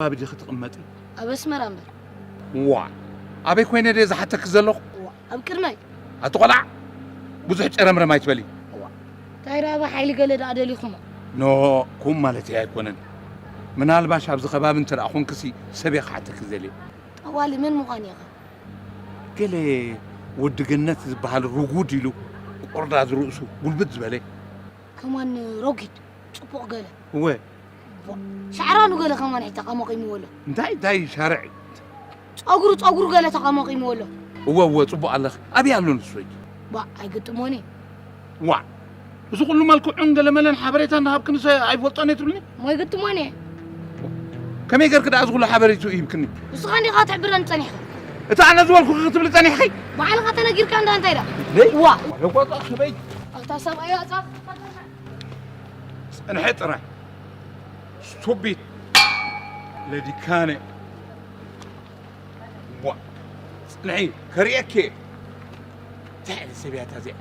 ከባቢ ዲኺ ትቕመጢ? ኣብ ኣስመራ እምበር። ዋ፣ ኣበይ ኮይነ ድየ ዝሓተኪ ዘለኹ? እዋ፣ ኣብ ቅድመይ። ኣቲ ቆልዓ፣ ብዙሕ ጨረምረም ኣይትበሊ። እዋ፣ እንታይ ደኣ ሓይሊ ገለ ደኣ ደሊኹሞ? ኖ፣ ኩም ማለት እየ ኣይኮነን። ምናልባሽ ኣብዚ ከባቢ እንተ ደኣ ኾንክሲ ሰብ እየ ክሓተኪ ዘልየ። ጠዋሊ መን ምዃን ኢኻ? ገለ ወዲ ገነት ዝበሃል ርጉድ ኢሉ ቆርዳዝ ርእሱ ጉልብት ዝበለ። ከማን ረጒድ፣ ጽቡቕ ገለ። እወ። ቧ፣ ሻዕራኑ ገለ ከማን ተቐመቒምዎ ኣሎ። እንታይ እንታይ ሻርዕ? ጸጉሩ ጸጉሩ ገለ ተቐመቒምዎ ኣሎ። እወ እወ፣ ጽቡቕ ኣለኺ። ኣበይ ኣሎ ንሱ ሕጂ? ቧ፣ ኣይግጥሞን እዩ። ዋ፣ እዚ ኩሉ መልክዑን ገለመለን ሓበሬታ እናሃብክንሰ ኣይፈልጦን እየ ትብልኒ? እሞ ኣይግጥሞን እየ። ከመይ ገርክ ደኣ እዚ ኩሉ ሓበሬትኡ ሂብክኒ? ንስኻ እንዲኻ ትሕብረኒ ጸኒሕካ። እቲ ኣነ ዝበልኩ ክትብሊ ጸኒሕኺ? ባዕልኻ ተነጊርካ እንዳ እንታይ ደኣ? ነይ? ዋ፣ ለቋጣ ሰበይ ኣታ ሰብኣይ ኣጻፍ። ጽንሐ ጥራይ። ስቱቢድ። ለዲካነ። ዋ፣ ጽንሒ፣ ከርእየኪ እየ። እንታይ ዓይነት ሰብ እያ እታ እዚኣ?